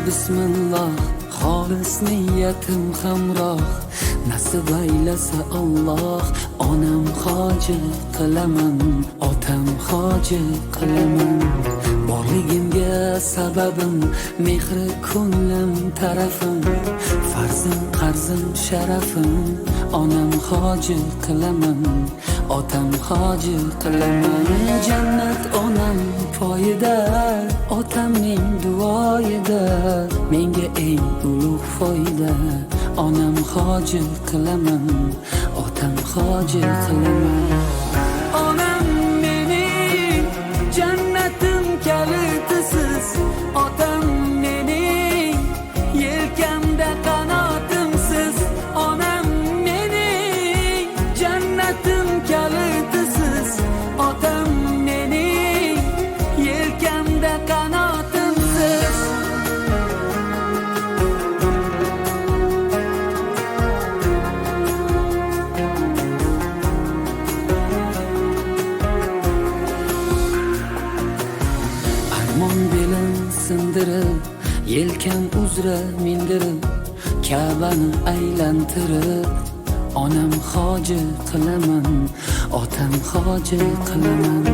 Bismillah, xolis niyatim hamroh. Nasib aylasa Alloh, onam hoji qilaman, otam hoji qilaman. Borligimga sababim, mehri ko'nglim tarafim, farzim qarzim sharafim, onam hoji qilaman, otam hoji qilaman. Jannat onam poyida, otamning duoyida, menga eng ulug' foyda, onam hoji qilaman, otam hoji qilaman. Onam mening jannatim kalitisiz, otam mening yelkamda qanotimsiz. Onam mening jannatim kalitisiz, otam mening yelkamda qanotimsiz. Armon belim sindirib, yelkam uzra mindirib, Ka'bani aylantirib, onam hoji qilaman, otam hoji qilaman.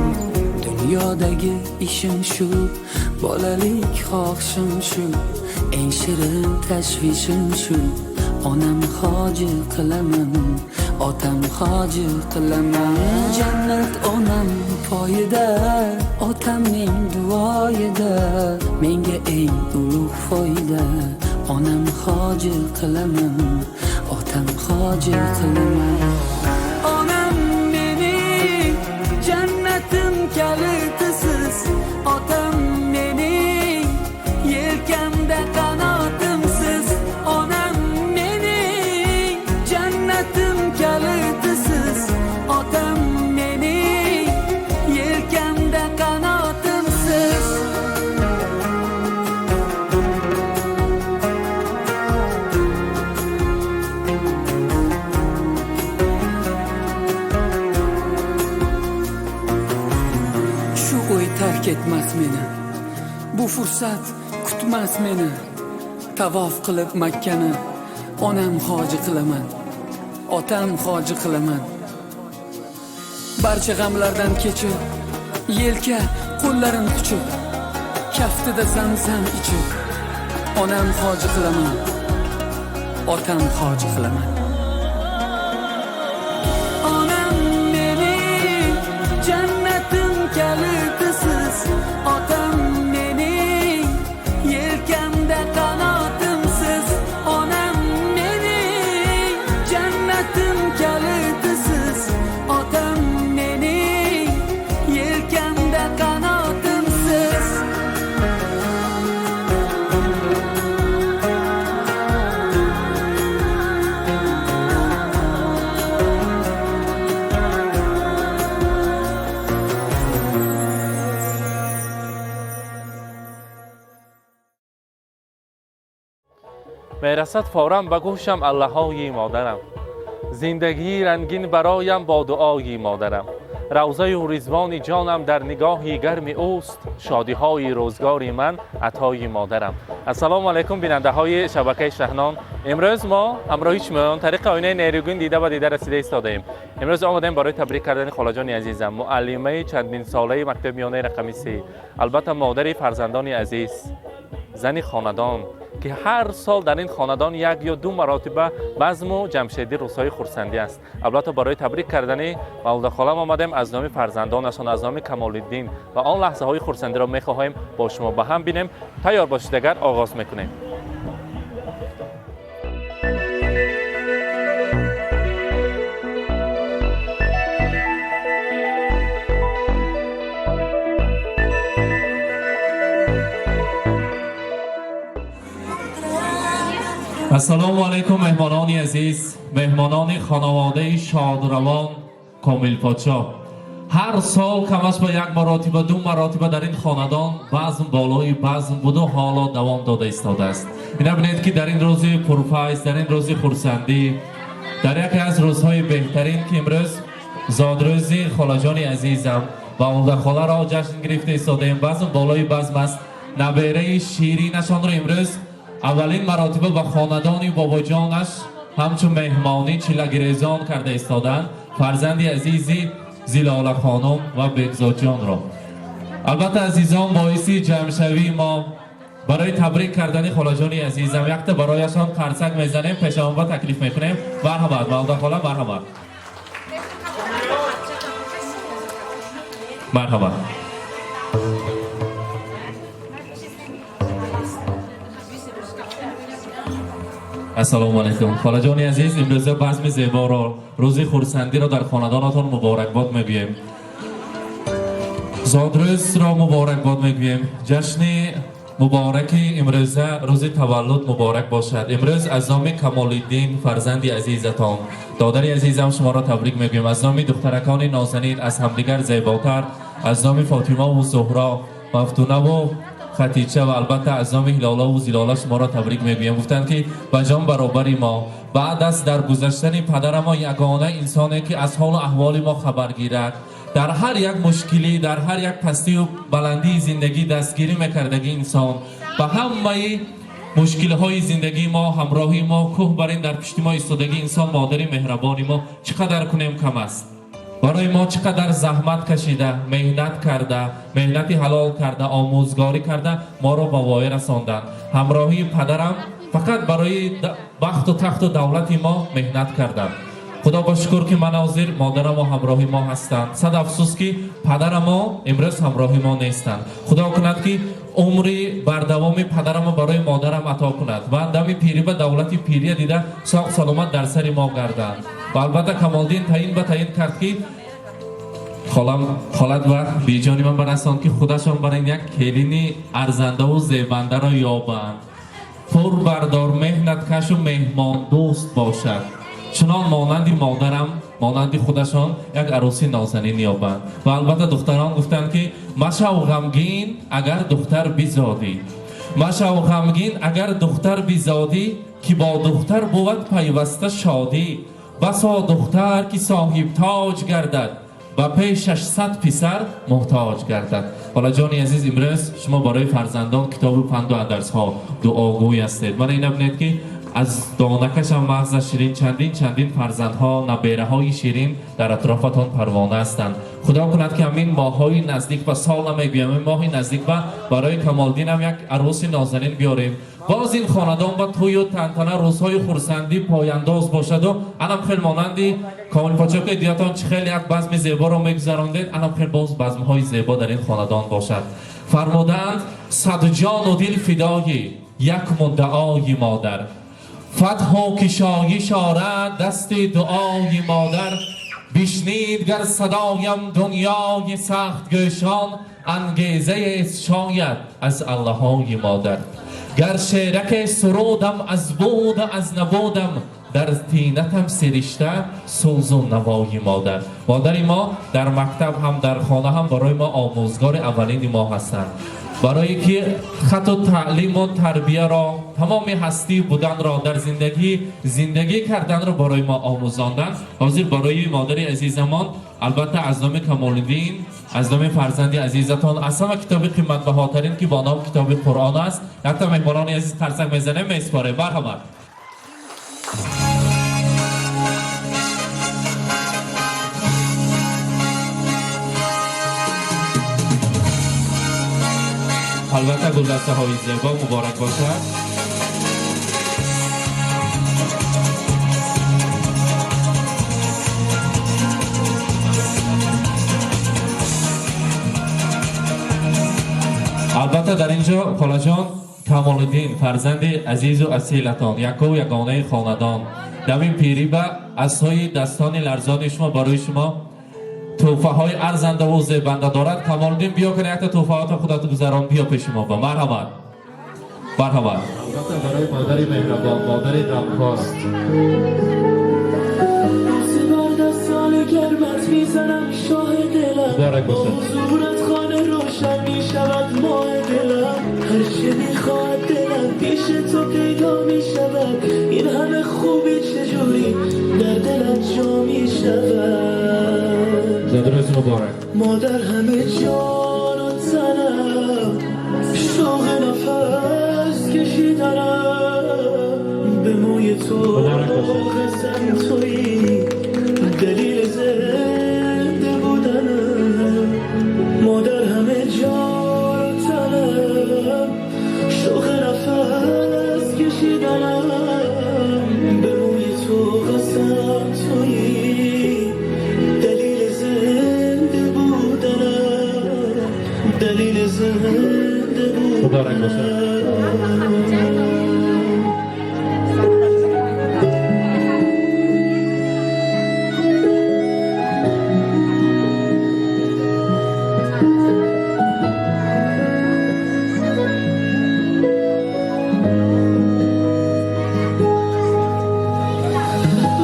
Dunyodagi ishim shu, bolalik xohishim shu, eng shirin tashvishim shu, onam hoji qilaman, otam hoji qilaman. Jannat onam poyida, otamning duoyida, menga eng ulug' foyda, onam hoji qilaman, otam hoji qilaman. Onam mening jannatim kalitisiz, otam mening yelkamda qanotimsiz. Onam mening jannatim kalitisiz, otam mening yelkamda qanotimsiz. Shu o'y tark etmas meni, bu fursat kutmas meni. Tavof qilib Makkani, onam hoji qilaman, otam hoji qilaman. Barcha g'amlardan kechib, yelka qo'llarim quchib, kaftida zamzam ichib, onam hoji qilaman, otam hoji qilaman. Onam mening jannatim kalitisiz, otam mening yelkamda qanotimsiz. Onam mening jannatim kalitisiz, otam mening yelkamda qanotimsiz. Мерасад фавран ба гӯшам аллаҳои модарам, зиндагии рангин бароям бо дуои модарам, равзаю ризвони ҷонам дар нигоҳи гарми ӯст, шодиҳои рӯзгори ман атои модарам. Ассалому алайкум, бинандаҳои шабакаи Шаҳнон. Имрӯз мо ҳамроҳи шумоён тариқи оинаи нерӯгин дида ба дида расида истодаем. Имрӯз омадем барои табрик кардани холаҷони азизам, муаллимаи чандинсолаи мактаби миёнаи рақами се, албатта модари фарзандони азиз, зани хонадон, ки ҳар сол дар ин хонадон як ё ду маротиба базму ҷамшедӣ, рӯзҳои хурсандӣ аст. Албатта, барои табрик кардани Мавлудахолам омадем аз номи фарзандонашон, аз номи Камолиддин, ва он лаҳзаҳои хурсандиро мехоҳем бо шумо ба ҳам бинем. Тайёр бошед, агар оғоз мекунем. Ассалому алайкум, меҳмонони азиз, меҳмонони хонаводаи шодравон Комил Подшоҳ. Ҳар сол камаш ба як маротиба, ду маротиба дар ин хонадон базм болои базм буду ҳоло давом дода истодааст. Ина бинед, ки дар ин рӯзи пурфайз, дар ин рӯзи хурсандӣ, дар яке аз рӯзҳои беҳтарин, ки имрӯз зодрӯзи холаҷони азизам ва Мавлудахоларо ҷашн гирифта истодаем, базм болои базм аст. Набераи ширинашонро имрӯз Аввалин маротиба ба хонадони бобоҷонаш ҳамчун меҳмонӣ чилагирезон карда истоданд фарзанди азизи Зилола хонум ва Бекзодҷонро. Албатта, азизон, боиси ҷамъшавии мо барои табрик кардани холаҷони азизам якта барояшон қарсак мезанем, пешамонба таклиф мекунем. Марҳамат, Мавлуда хола, марҳамат, марҳамат. Ассалому алайкум, холаҷони азиз. Имрӯза базми зеборо, рӯзи хурсандиро дар хонадонатон муборакбод мегӯем, зодрӯзро муборакбод мегӯем. Ҷашни мубораки имрӯза, рӯзи таваллуд муборак бошад. Имрӯз аз номи Камолиддин, фарзанди азизатон, додари азизам, шуморо табрик мегӯем. Аз номи духтаракони нозанин, аз ҳамдигар зеботар, аз номи Фотимаву Зуҳро, Мафтунаву Хатича ва албатта аз номи Ҳилолаву Зилола шуморо табрик мегӯем. Гуфтанд, ки ба ҷон баробари мо, баъд аз даргузаштани падарамо ягона инсоне, ки аз ҳолу аҳволи мо хабар гирад, дар ҳар як мушкилӣ, дар ҳар як пастию баландии зиндагӣ дастгирӣ мекардаги инсон, ба ҳамаи мушкилҳои зиндагии мо ҳамроҳи мо, кӯҳ бар ин дар пушти мо истодагии инсон, модари меҳрабони мо, чӣ қадар кунем, кам аст. Барои мо чӣ қадар заҳмат кашида, меҳнат карда, меҳнати ҳалол карда, омӯзгорӣ карда, моро ба воя расонданд. Ҳамроҳии падарам фақат барои бахту тахту давлати мо меҳнат карданд. Худо ба шукр, ки ман ҳозир модарамо ҳамроҳи мо ҳастанд. Сад афсӯс, ки падарамо имрӯз ҳамроҳи мо нестанд. Худо кунад, ки умри бардавоми падарамо барои модарам ато кунад ва дами пирӣ ба давлати пирия дида, соғ саломат дар сари мо гарданд. Ва албатта, Камолдин таъин ба таъин кард, ки холам, холат ва биҷони ман барасонд, ки худашон бар ин як келини арзандаву зебандаро ёбанд, пурбардор, меҳнаткашу меҳмондӯст бошад, чунон монанди модарам, монанди худашон як арӯси нозанин ёбанд. Ва албатта, духтарон гуфтанд, ки машав ғамгин, агар духтар бизодӣ, машав ғамгин, агар духтар бизодӣ, ки бо духтар бувад пайваста шодӣ. Басо духтар, ки соҳибтоҷ гардад, ба пешаш 100 писар муҳтоҷ гардад. Холаҷони азиз, имрӯз шумо барои фарзандон китобу панду андарсҳо, дуогӯй ҳастед. Мана ина бинед, ки аз донакашам мағза ширин, чандин чандин фарзандҳо, набераҳои ширин дар атрофатон парвона ҳастанд. Худо кунад, ки ҳамин моҳҳои наздик, ба сол намегӯям, ҳамин моҳи наздик ба барои Камолдинам як арӯси нозанин биёрем. Боз ин хонадон ба тӯю тантана, рӯзҳои хурсандӣ пояндоз бошаду анам хел монанди Комил Почоки диятон чӣ хел як базми зеборо мегузарондед, анам хел боз базмҳои зебо дар ин хонадон бошад. Фармудаанд: садҷону дил фидои як муддаои модар, фатҳу кишоиш орад дасти дуои модар. Бишнид гар садоям дунёи сахтгӯшон, ангезае шояд аз аллаҳои модар. Гар шераке сурудам аз буду аз набудам, дар тинатам сиришта сӯзу навои модар. Модари мо дар мактаб ҳам, дар хона ҳам барои мо омӯзгори аввалини мо ҳастанд, барое ки хату таълиму тарбияро, тамоми ҳастӣ буданро, дар зиндагӣ зиндагӣ карданро барои мо омӯзонданд. Ҳозир барои модари азизамон, албатта, аз номи Камолиддин, аз номи фарзанди азизатон, аз ҳама китоби қиматбаҳотарин, ки бо ном китоби Қуръон аст, якта меҳмонони азиз қарсак мезанем, месупорем. Марҳамат. Албатта, гулдастаҳои зебо муборак бошад. Албатта, дар ин ҷо, холаҷон, Камолиддин, фарзанди азизу асилатон, якову ягонаи хонадон, дами пирӣ ба асои дастони ларзони шумо барои шумо тӯҳфаҳои арзандаву зебанда дорад. Камолиддин, биё кун, якта тӯҳфаҳото худат гузарон, биё пеши мо ба. Марҳамат, марҳамат. Албатта, барои модари меҳрабон, модари ғамхор. گرمت میزنم شاه دلم. مبارک با باشه. حضورت خانه روشن میشود ماه دلم. هرچه میخواد دلم پیش تو پیدا میشود. این همه خوبی چجوری در دلت جا میشود؟ زادروز مبارک. مادر، همه جان و تنم، شوق نفس کشیدنم. موی تو مبارک باشه. قسم تویی دلیل زنده بودنم. مادر همه جان و تنم، شوق نفس کشیدنم. به موی تو قسم تویی دلیل زنده بودنم، دلیل زنده مبارک باشه. بودنم.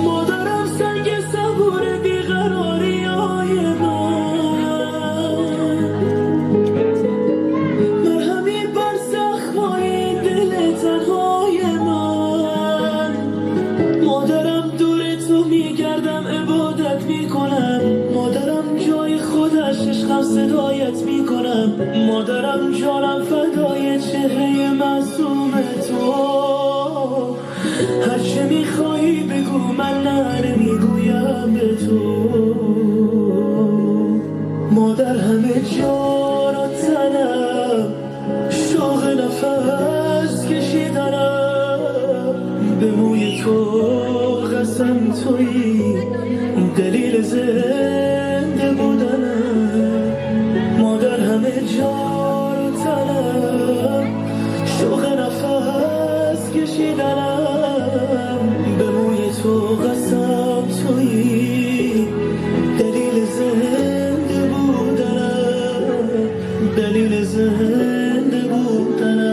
مادرم سنگ صبور بیقراری های من، مرهمی بر زخمای دل تنهای من. مادرم دور تو میگردم عبادت میکنم، مادرم جای خودش عشقم صدایت میکنم. مادرم جانم فدای چهره معصوم تو، هرچه میخوایی بگو من نه نمیگویم به تو. مادر همه جان و تنم، شوق نفس کشیدنم. به موی تو قسم تویی دلیل زنده بودنم. مادر همه جان و تنم، شوق نفس کشیدنم. به موی تو قسم تویی دلیل زنده بودنم، دلیل زنده بودنم.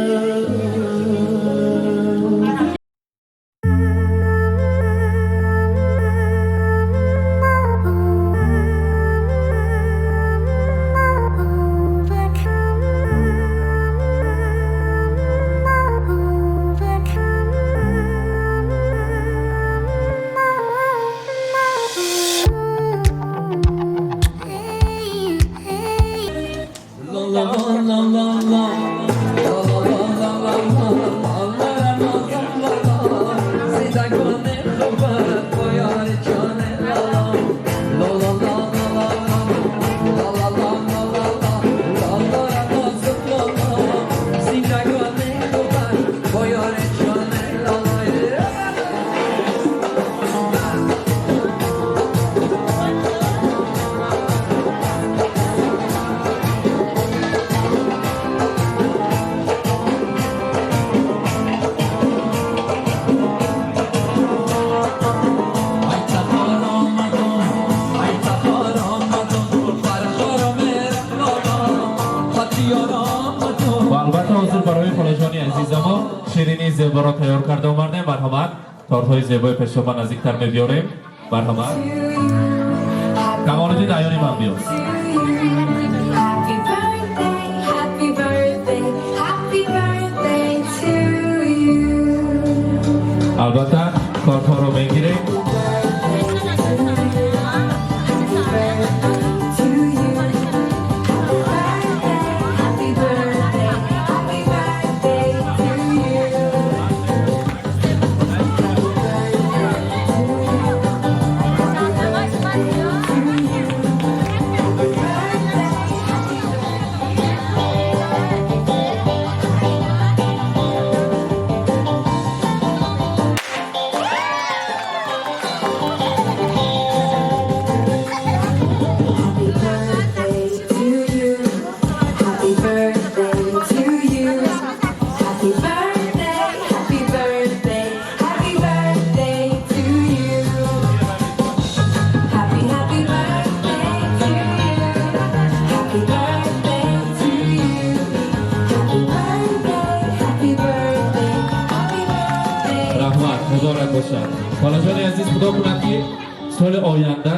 Ва албатта, ҳозир барои холаҷони азиза мо ширинии зеборо тайёр карда омардем. Марҳамат, тортҳои зебои пешоба наздиктар мебиёрем. Марҳамат, Камолиддин, аёни ман биё. Happy birthday, happy birthday, happy birthday to you. Албатта, тортҳоро мегирем. To you. Happy birthday, happy birthday to you. Happy birthday to you. Happy birthday, happy Happy birthday to you. Happy birthday to you. Happy birthday, happy birthday, happy birthday to you. Happy, happy birthday to you. Happy birthday to you. Happy birthday, happy birthday, happy birthday. Раҳмат, муборак бошад, холаҷони азиз. Худо кунад, ки соли оянда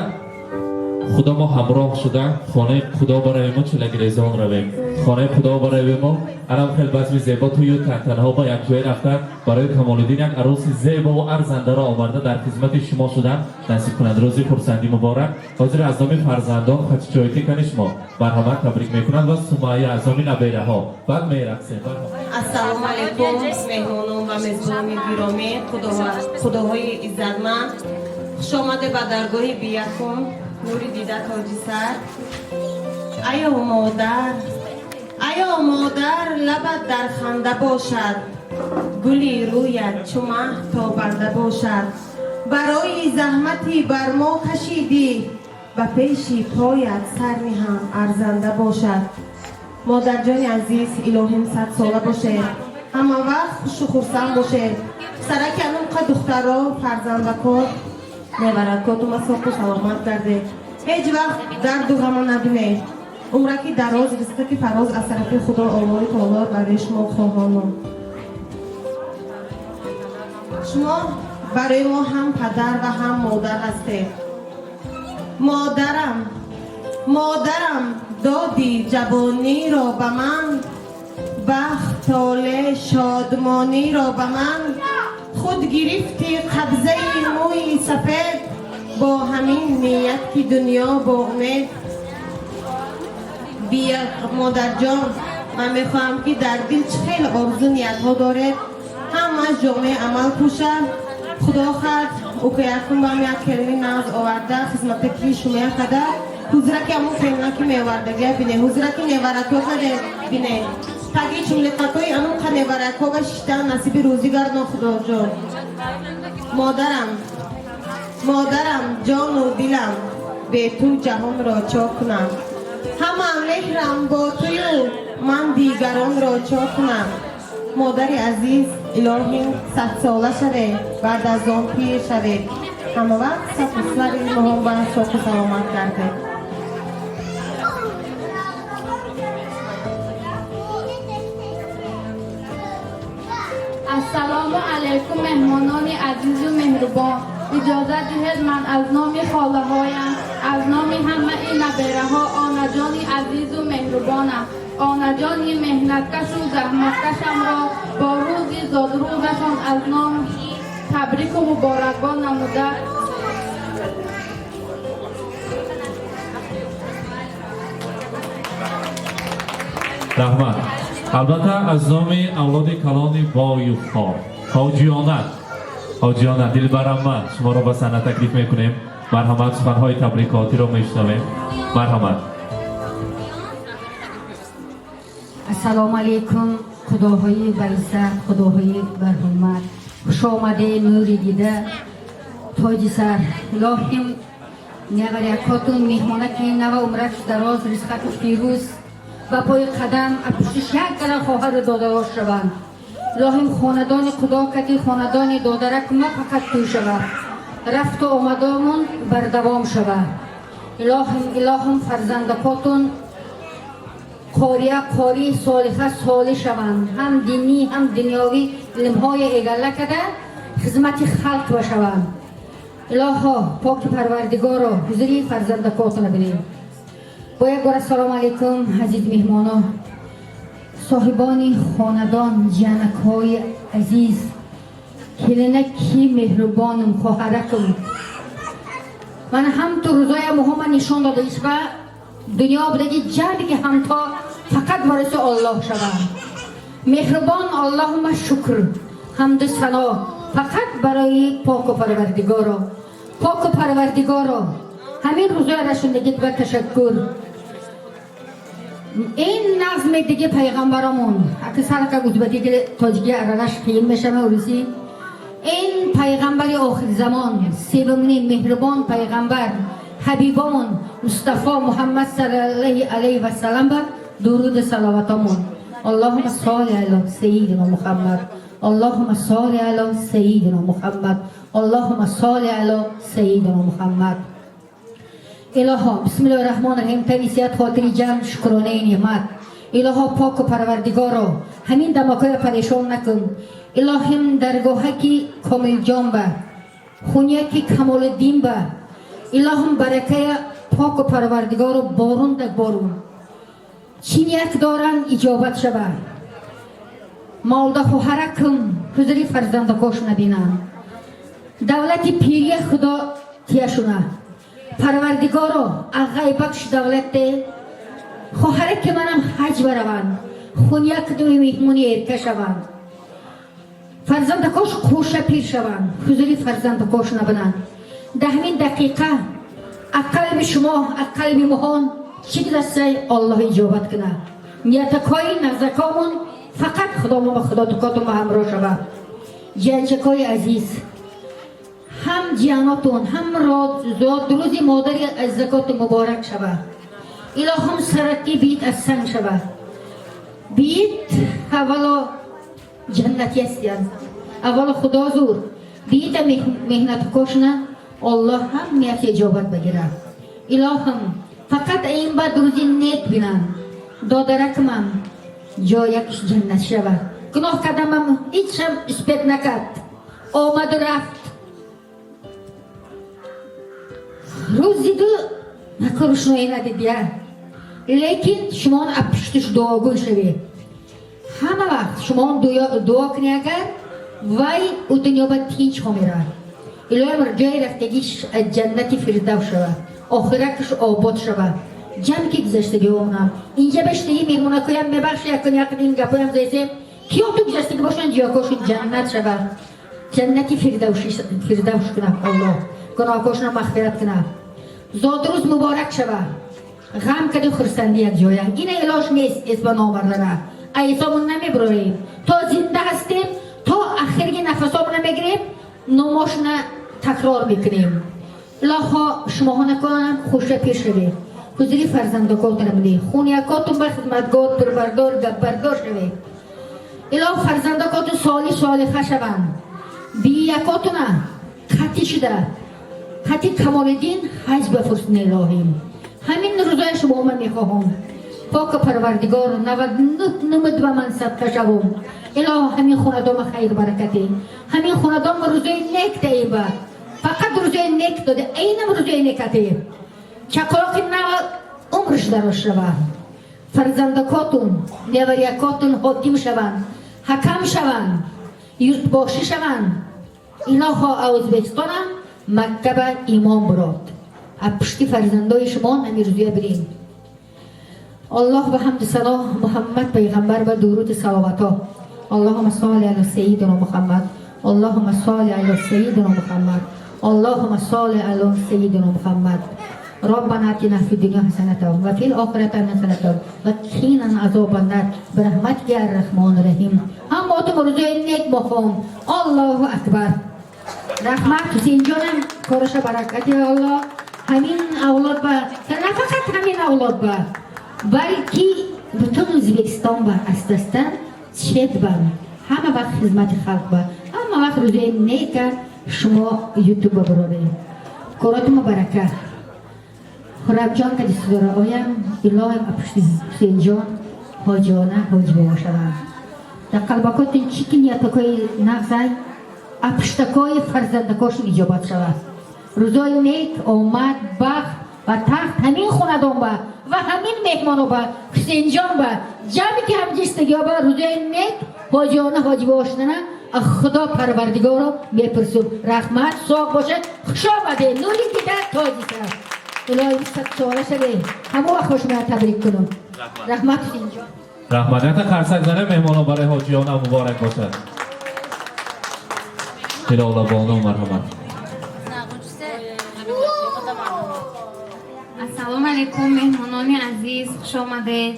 худо мо ҳамроҳ шуда, хонаи худо барои мо чилагирезон равем, хонаи худо барои мо анам хел базми зебо тӯю тантанаҳо ба якҷоя рафта, барои Камолиддин як арӯси зебову арзандаро оварда, дар хизмати шумо шудан насиб кунад. Рӯзи хурсандӣ муборак. Ҳозир аз номи фарзандон хаччоити кани шумо марҳамат табрик мекунанд ва Сумайя аз номи набераҳо. Баъд мерақсем. Ассалому алайкум, меҳмонон. Ва мезбонони гиромӣ, худоҳои иззатманд, хуш омаде ба даргоҳи биякум, нури дида, тоҷи сар. Аё модар, аё модар, лабат дар ханда бошад, гули рӯят чу маҳ тобанда бошад. Барои заҳмати бар мо кашидӣ, ба пеши поят сар ниҳам, арзанда бошад. Модарҷони азиз, илоҳим 100 сола бошед, ҳама вақт хушу хурсанд бошед. Сараки анумқа духтаро, фарзандакор, неваракотума соқу саломат гардед, ҳеҷ вақт дарду ғама набинед. Умраки дароз, ризқаки фароз аз тарафи Худо Аллоҳи таоло барои шумо хоҳонам. Шумо барои мо ҳам падар ва ҳам модар ҳастед. Модарам, модарам, доди ҷавониро ба ман, бахт, толеъ, шодмониро ба ман. Худ гирифти қабзаи мӯи сафед, бо ҳамин ният ки дунё бо умед бия. Модарҷон, ман мехоҳам, ки дар дил чӣ хел орзу ниятҳо доред, ҳамааш ҷомаи амал пӯшад. Худо хоҳад, укаякун бам як келини нағз оварда, хизматаки шумоя када. Ҳузраки ҳамун келинаки меовардагия бине, ҳузраки неваракҳо каде бине, таги чумлиқакҳои анун қа неваракҳога шиштан насиби рӯзӣ гардон, Худоҷон. Модарам, модарам, ҷону дилам, бе ту ҷаҳонро чо кунам? Ҳама меҳрам бо тую, ман дигаронро чо кунам? Модари азиз, илоҳим 100 сола шавед, баъд аз он пир шавед, ҳама вақт сафу сари моҳон соқу саломат гардед. Ассалому алайкум, меҳмонони азизу меҳрубон. Иҷозат диҳед, ман аз номи холаҳоям, аз номи ҳамаи набераҳо онаҷони азизу меҳрубонам, онаҷони меҳнаткашу заҳматкашамро бо рӯзи зодрӯзашон аз ном табрику муборакбод намуда. Раҳмат. Албатта, аз номи авлоди калони боюхор, ҳоҷиёна, ҳоҷиёна Дилбарама, шуморо ба саҳна таклиф мекунем. Марҳамат, суханҳои табрикотиро мешунавем. Марҳамат. Ассалому алайкум, худоҳои баиззат, худоҳои барҳурмат. Хуш омаде, нури дида, тоҷи сар. Илоҳим неварякотун меҳмонаки нава умраш дароз, ризқату фирӯз, ба пои қадам апуштиш як гала хоҳару додарош шаванд. Илоҳим хонадони худо кати хонадони додарак ма фақат тӯй шава, рафту омадомон бардавом шава. Илоҳим, илоҳим, фарзандакотун қория қори, солиҳа солӣ шаванд, ҳам динӣ, ҳам дунёвӣ илмҳои эгала када хизмати халқ башаванд. Илоҳо, поки Парвардигоро, ҳузури фарзандакотона бинем. Бо як бор ассалому алайкум, азиз меҳмоно, соҳибони хонадон, ҷанакҳои азиз, келинаки меҳрубонам, хоҳаракам. Ман ҳам ту рӯзоя муҳимма нишон дода ишба дунё будаги ҷамъе ки ҳамто фақат вориси Оллоҳ шавад. Меҳрубон Аллоҳума шукр, ҳамду сано фақат барои поку Парвардигоро. Поку Парвардигоро, ҳамин рӯзоя расондагит ба ташаккур. Ин назми диги пайғамбаромон аки сарка узбаки тоҷики аралаш қиин мешава, урусӣ. Ин пайғамбари охирзамон, севумни меҳрубон пайғамбар, ҳабибомон Мустафо Муҳаммад саллаллоҳи алайҳи васаллам ба дуруду салаватомон. Аллоҳума солли ало сайидина Муҳаммад, Аллоҳума солли ало сайидина Муҳаммад, Аллоҳума солли ало сайидина Муҳаммад. Илоҳо, бисмиллоҳи раҳмони раҳим, тависият, хотири ҷамъ, шукронаи неъмат. Илоҳо, поку Парвардигоро, ҳамин дамакоя парешон накун. Илоҳим, даргоҳаки Комилҷон ба, хуняки Камолиддин ба, илоҳим, баракая поку Парвардигоро борун да борун. Чӣ ният доранд, иҷобат шава. Молда хоҳаракум ҳузури фарзандакошона бинанд, давлати пирия Худо тияшуна. Парвардигоро, ағайбакш давлате хоҳараки манам ҳаҷ бараванд, хунякдуи меҳмони эрка шаванд. Фарзандакош хӯша пир шаванд, ҳузури фарзандакош набинанд. Дар ҳамин дақиқа аз қалби шумо, аз қалби моҳон чӣ гузаштай, Аллоҳ иҷобат кунад. Ниятакҳои нағзакомон фақат Худомо ба худотукотон ба ҳамроҳ шавад. Ҷиянчакҳои азиз, ҳам ҷиянотон, ҳам зодрӯзи модари азизакотон муборак шавад. Илоҳум, саратӣ биит аз санг шавад. Биит аввало ҷаннатӣ ҳастиянд. Аввало Худо зур. Биита меҳнаткошна Аллоҳ ҳамияш иҷобат багирад. Илоҳум, фақат ин баъд рӯзи нек бинанд. Додаракмам ҷоякш ҷаннат шавад. Гуноҳ кардамам, ҳечам успеть накард. Омаду рафт. Рӯз диду накорушноӣ надидия. Лекин шумон аз пуштиш дуогӯй шавед. Ҳама вақт шумон дуо кунед, агар вай ӯ дунё ба тинч хомерад. Илоҳим, ҷои рафтагиш аз ҷаннати фирдавс шавад, охираташ обод шавад. Ҷамъ ки гузаштагиҳоам инҷа баштаги меҳмонакоям, мебахши, якун якун ин гапоям зайсем, киёту гузаштаги бошанд, ҷоякошон ҷаннат шавад, ҷаннати фирдавс кунад Аллоҳ, гуноҳкошона мағфират кунад. Зодрӯз муборак шавад. Ғам кади хурсандӣ як ҷоя, ина илоҷ нест. Эсба номардара айсомон намебироем, то зинда ҳастем, то ахирги нафасомона мегирем, номошона такрор мекунем. Илоҳо, шумоҳо накунам хуша пеш шавед, ҳузури фарзандакотона бидед, хуниякотун ба хизматгор, пурбардор, гапбардор шавед. Илоҳ, фарзандакотун соли солиҳа шаванд. Биякотуна қатъи шуда қатъи Камолиддин ҳаҷ бафурсин. Илоҳим, ҳамин рӯзои шумо ман мехоҳам. Поку Парвардигор, 99 намуд ба ман садқа шавум. Илоҳ, ҳамин хонадома хайр баракате, ҳамин хонадома рӯзои нек даиба, фақат рӯзои нек доде, айнам рӯзои некате. Чақалоқи нава умрш дароз шава. Фарзандакотун, неварякотун ҳоким шаванд, ҳакам шаванд, юртбошӣ шаванд. Илоҳо, Ӯзбекистонам мактаба имом бурод. Аз пушти фарзандои шумо ҳамин рӯзоя бирем. Аллоҳ ба ҳамду сано, Муҳаммад пайғамбар ба дуруди саловато. Аллоҳума солли ала сайидина Муҳаммад, Аллоҳума солли ала сайидина Муҳаммад, Аллоҳума солли ала сайидина Муҳаммад. ربنا اتنا في الدنيا حسنة وفي الآخرة حسنة وقنا عذاب النار برحمتك يا الرحمن الرحيم. هم روزای نیک بخون. الله اکبر. رحمت. حسین جانم کارش برکتی الله، همین اولاد با، نه فقط همین اولاد با، بلکه butun O'zbekiston با asta chet با همه وقت خدمت خلق با، همه وقت روزای نیک شما یوتیوب براره کاراتون برکت. خرمجان که دست آیم، الهیم پشت حسین جان حاجانه حاجی بابا شوم. در قلبکاتون چی که نیتکای نغزای اپشتکای فرزندکاشون ایجابت شود. روزای نیک آمد، بخت و تخت همین خاندان با و همین مهمانو با حسین جان با جمعی که همجستگی با روزای نیک حاجیانه حاجی بابا شدنه از خدا پروردگار رو میپرسم. رحمت. ساق باشه. خوش آمده نوری دیده تاجی سر. الهی 100 ساله شده، همه وقت خوش میاد تبریک کنم. رحمت حسین جان. Раҳмат. Якта қарсак занем, меҳмонон, барои ҳоҷиёна муборак бошад. Ҳилола бону, марҳамат. Ассалому алайкум, меҳмонони азиз, хуш омадед.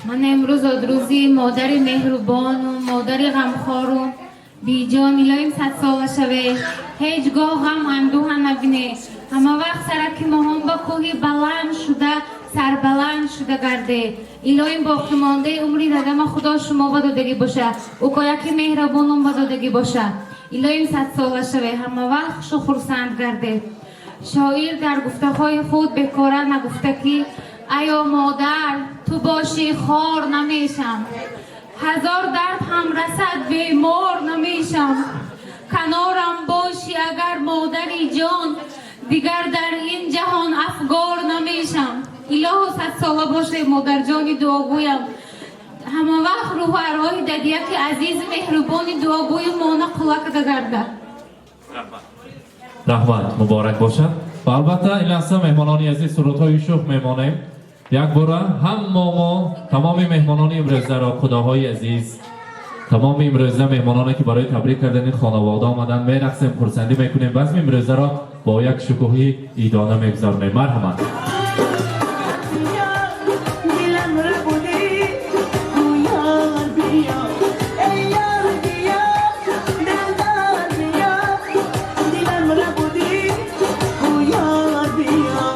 Ман имрӯз рӯзи модари меҳрубону модари ғамхору биҷон. Илоҳим, садсола шавед, ҳеҷ гоҳ ғам андӯҳа набинед, ҳама вақт сараки моҳон ба кӯҳи баланд шуда, сарбаланд шуда гардед. Илоҳим, боқимондаи умри дадама Худо шумо ба додагӣ боша, укояки меҳрабонум ба додагӣ боша. Илоҳим, садсола шавед, ҳама вақт хушу хурсанд гардед. Шоир дар гуфтаҳои худ бекора нагуфта, ки аё модар, ту бошӣ, хор намешам, ҳазор дард ҳам расад, бемор намешам, канорам бошӣ агар, модари ҷон, дигар дар ин ҷаҳон афгор намешам. Илоҳу, садсола боше, модарҷони дуогӯям. Ҳама вақт рӯҳу арвоҳи дадияки азизи меҳрубони дуогӯю мона қулакада гарда. Раҳмат, муборак бошад. Ва албатта, ин лаҳза, меҳмонони азиз, сурудҳои шӯх мемонем. Як бора ҳаммо мо тамоми меҳмонони имрӯзаро, худоҳои азиз. Тамоми имрӯза меҳмононе, ки барои табрик кардани хонавода омаданд, мерақсем, хурсандӣ мекунем, базми имрӯзаро бо як шукӯҳи идона мегузаронем. Марҳамат. دلم ربودی گویار بیا ای یار بیا دلدار بیا دلم ربودی گویار بیا.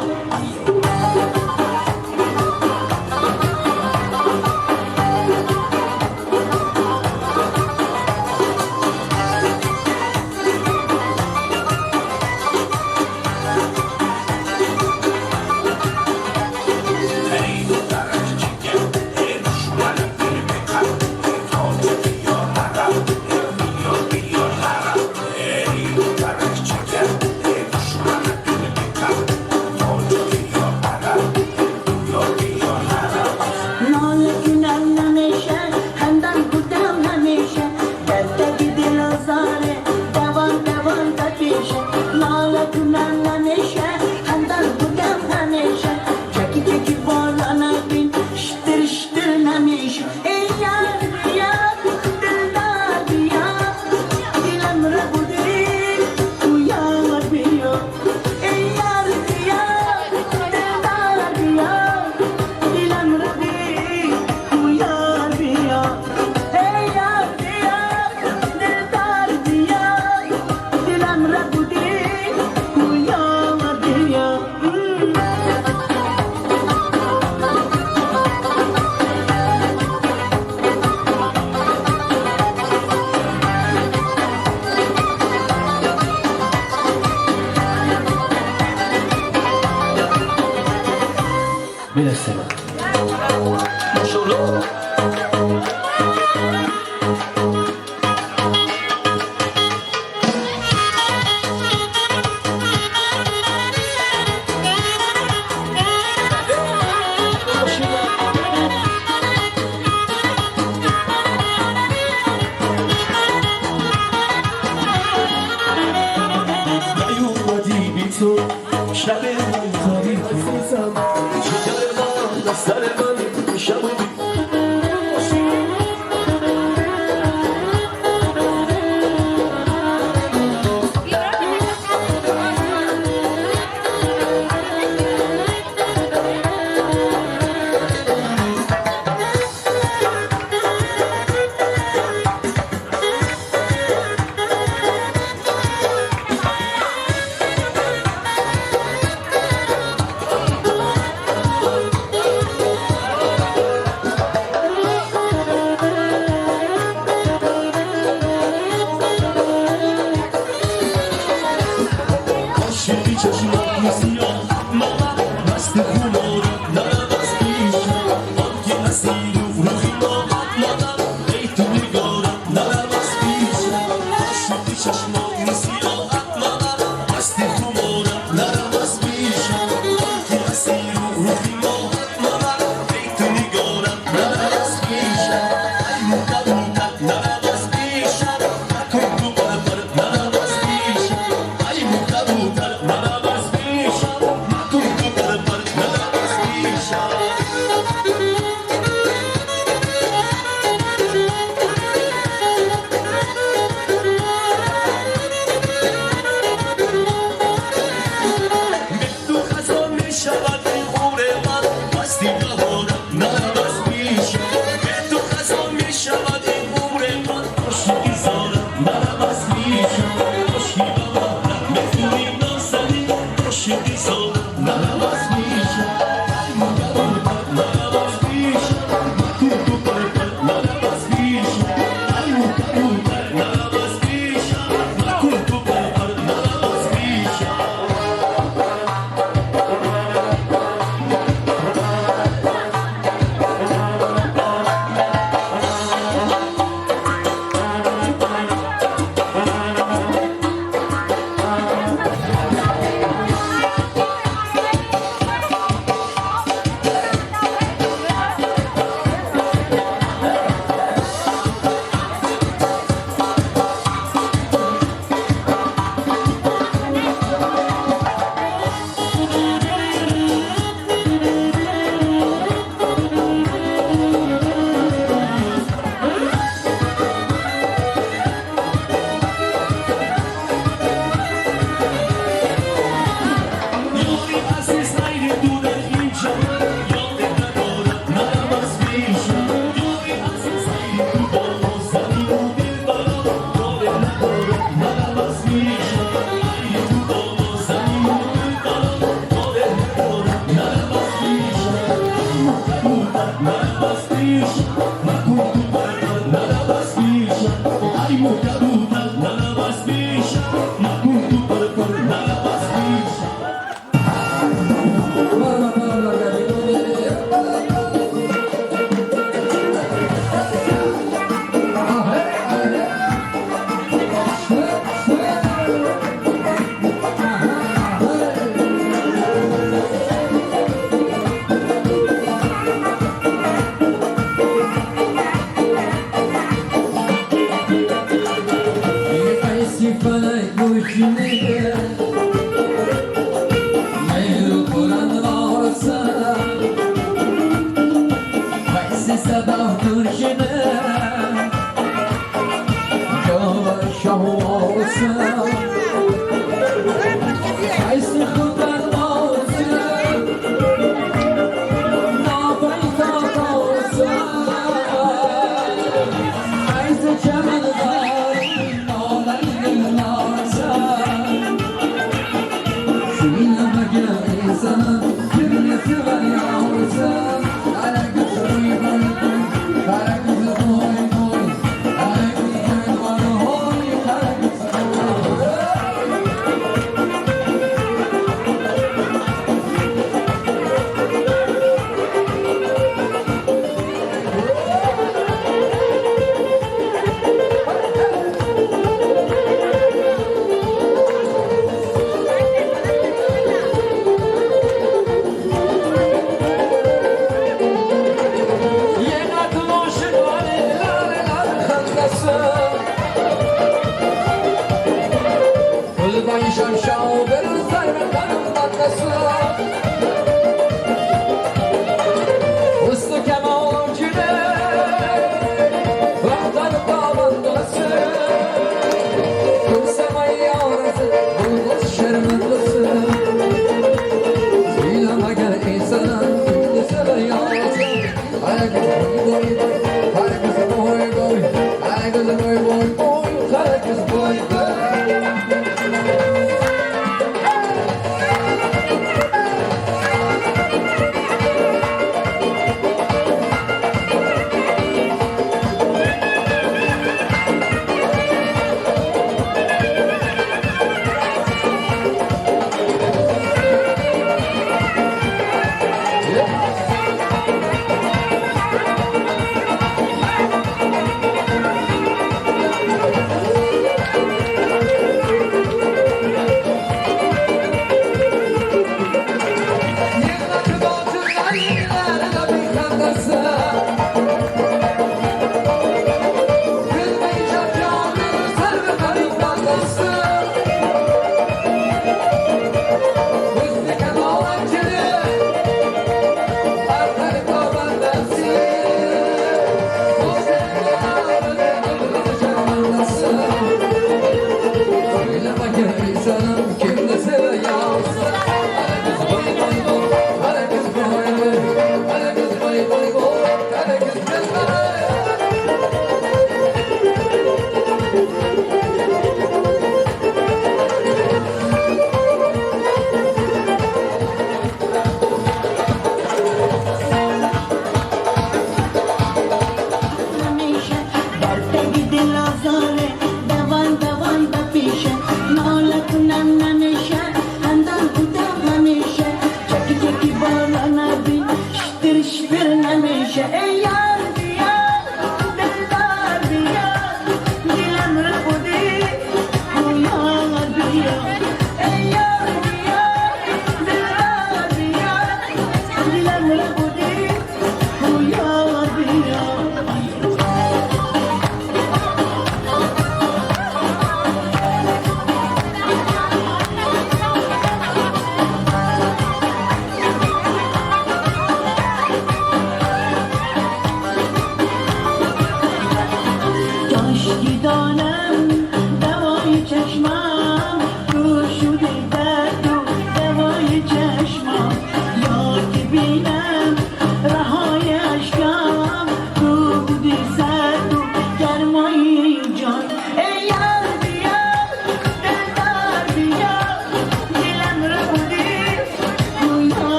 ناله کنم نمیشه، خندم بودم همیشه، در تک دل آزاره دوان دوان تپیشه. ناله کنم نمیشه، خندم بودم همیشه، چکی چکی بالا نبین، شتر شتر نمیشه. ای یار بیا، دلدار بیا، دلم ربودی تو یار بیا. ای یار بیا، دلدار بیا، دلم ربودی تو یار بیا. ای یار بیا، دلدار بیا، دلم ربودی تو یار بیا. Мерасема. Машалло. نیومدی بی تو شب من تاریک عزیزم، جگر من، سر من شب. عاشقی چشمات سیاه، من مست خمارم، نرم از پیش آن که اسیر و روحی ما منم، ای تو نگارم، نرم از پیش. عاشقی چشمات سیاه، من مست خمارم، نرم از پیش آن که اسیر و روحی ما منم، ای تو نگارم، نرم از پیش. ای مکبوتر، نرم از پیش، مکن تو پر پر، نرم از پیش. ای مکبوتر، نرم از پیش، مکن تو پر پر، نرم از پیش. تو خزان می شود این عمر من، مستی بهارم، نرم از پیش. تو خزان می شود این عمر من، عاشقی زارم، نرم از پیش. عاشقی بهارم، میخونی نازنین، عاشقی زارم، نرم از پیش. نرم از پیش، مکن تو پر پر، نرم از پیش. ای کبوتر، نرم از پیش، مکن تو پر پر، نرم از پیش.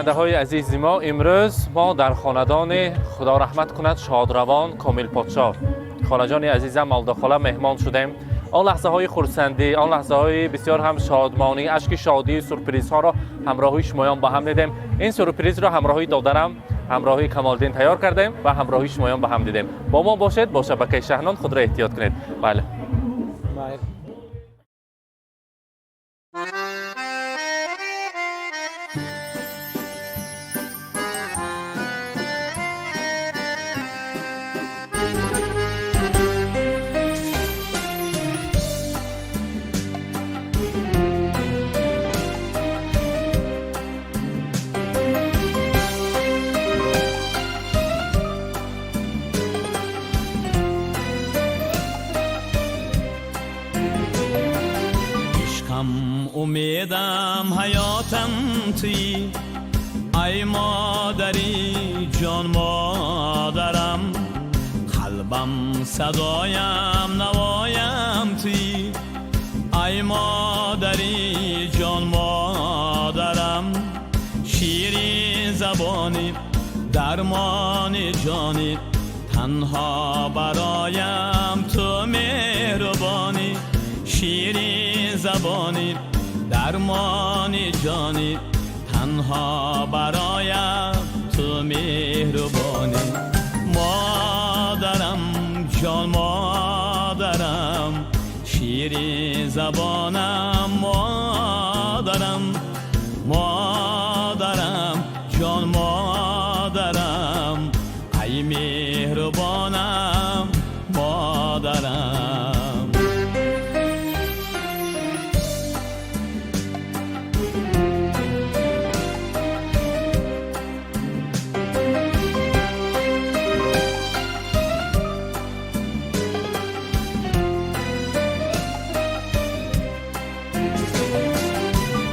Бинандаҳои азизи мо, имрӯз мо дар хонадони, худо раҳмат кунад, шодравон Комил Подшоҳ, холаҷони азизам Молдохола, меҳмон шудем. Он лаҳзаҳои хурсандӣ, он лаҳзаҳои бисёр ҳам шодмонӣ, ашки шодии сюрпризҳоро ҳамроҳи шумоён ба ҳам дидем. Ин сюрпризро ҳамроҳи додарам, ҳамроҳи Камолиддин тайёр кардем ва ҳамроҳи шумоён ба ҳам дидем. Бо мо бошед, бо шабакаи Шаҳнон, худро эҳтиёт кунед. Бале. Майли. Ишқам, умедам, ҳаётам туӣ, ай модари ҷон, модарам. Қалбам, садоям, навоям туӣ, ай модари ҷон, модарам. Ширин забонӣ, дармони ҷонӣ, танҳо бароям ту меҳрубонӣ. Ширин забонӣ, дармони ҷонӣ, танҳо бароям ту меҳрубонӣ. Модарам, ҷон модарам, ширин забонам, модарам. Модарам, ҷон модарам, ай меҳрубонам, модарам.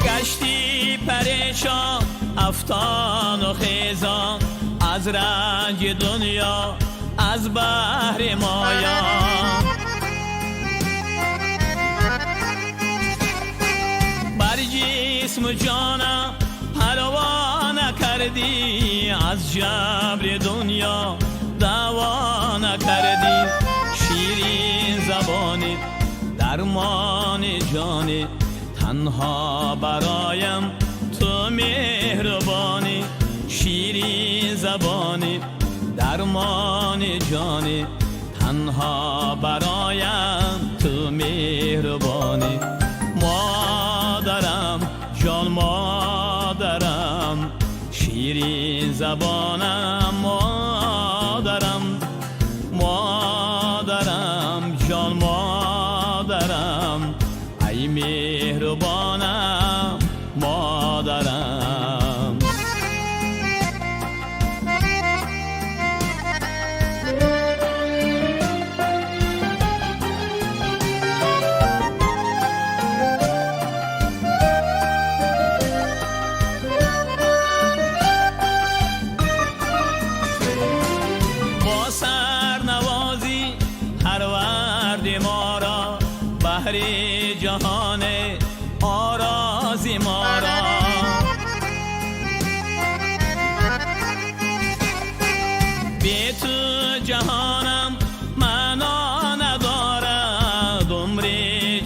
Гашти парешон, афтону хезон, аз ранҷи дунё, аз баҳри моён. Бар ҷисму ҷонам парво накардӣ, аз ҷабри дунё даъво накардӣ. Ширин забонӣ, дармони ҷонӣ, танҳо бароям ту меҳрубонӣ. Ширин забонӣ, дармони ҷонӣ, танҳо бароям ту меҳрубонӣ. Модарам, ҷон модарам, ширин забонам, модарам. Модарам, ҷон модарам, ай меҳрубонам, модарам. Бо сарнавозӣ парварди моро, баҳри ҷаҳон орози моро. Бе ту ҷаҳонам маъно надорад, умри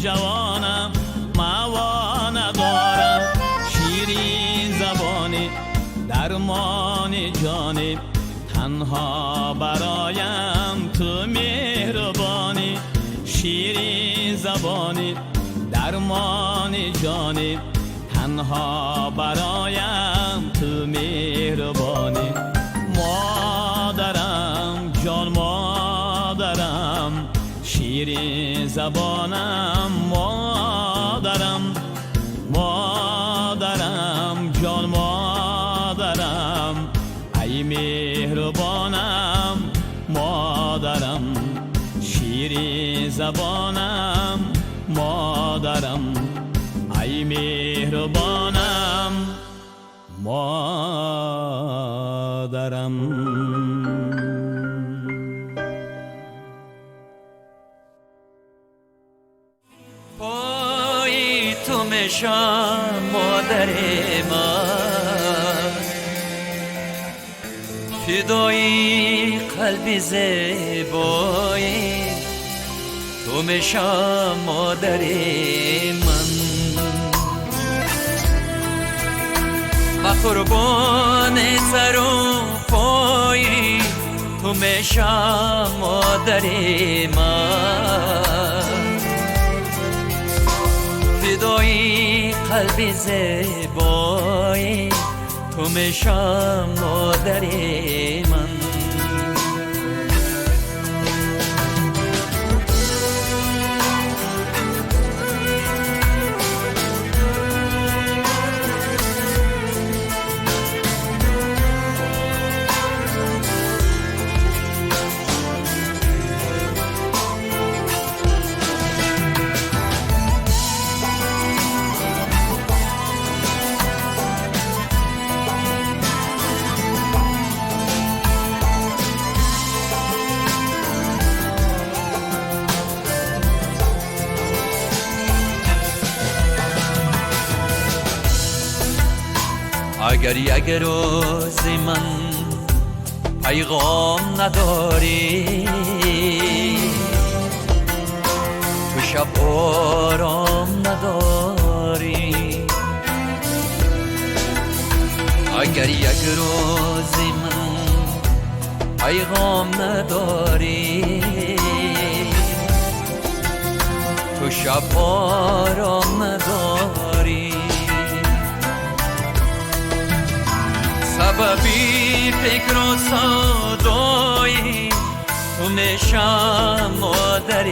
ҷавонам маъво надорад. Ширин забонӣ, дармони ҷонӣ, танҳо бароям ту меҳрубонӣ. Ширин забонӣ, дармони ҷонӣ, танҳо бароям ту меҳрубонӣ. Модарам, ҷон модарам, ширин забонам, модарам. Модарам, ҷон модарам, ай меҳрубонам, модарам. Ширин забонам, модарам, ай меҳрубонам, модарам. Пои ту мешам, модари ман. فدای قلب زیبایی تو میشم مادر من با قربان سر و پای تو میشم مادر من فدای قلب زیبایی تو میشم مادر من. اگر یک روز من پیغام نداری تو شب آرام نداری، اگر یک روز من پیغام نداری تو شب آرام نداری، سببی فکر و سودایی تو میشم مادر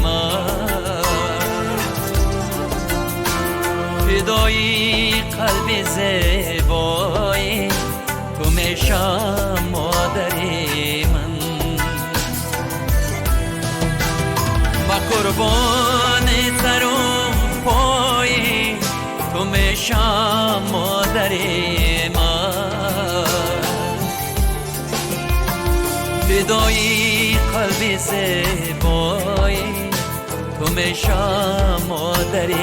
من، فدای قلب زیبایی تو میشم مادر من، با قربان سر و پای تو میشم مادر من، فدای قلب زیبایی تو میشم مادر من.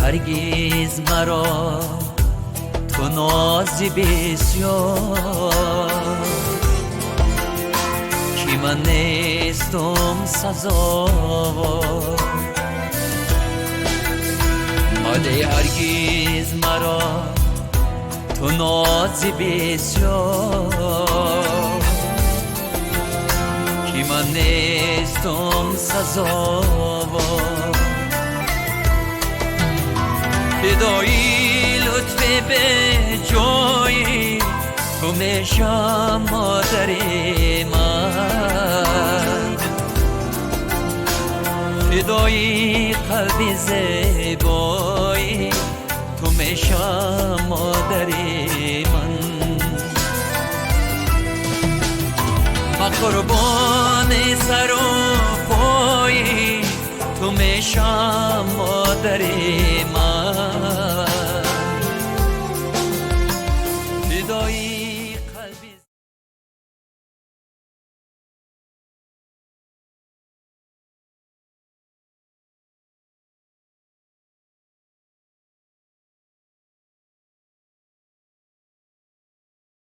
هرگز مرا تو نازی بسیار که من نیستم سزاوار، مده هرگز مرا تو نازی بسیار که من نیستم سزاوار، فدای لطف به جای تو میشم مادر من، فدای قلب زیبایی تو میشم مادر من، با قربان سر و پای تو میشم مادر من.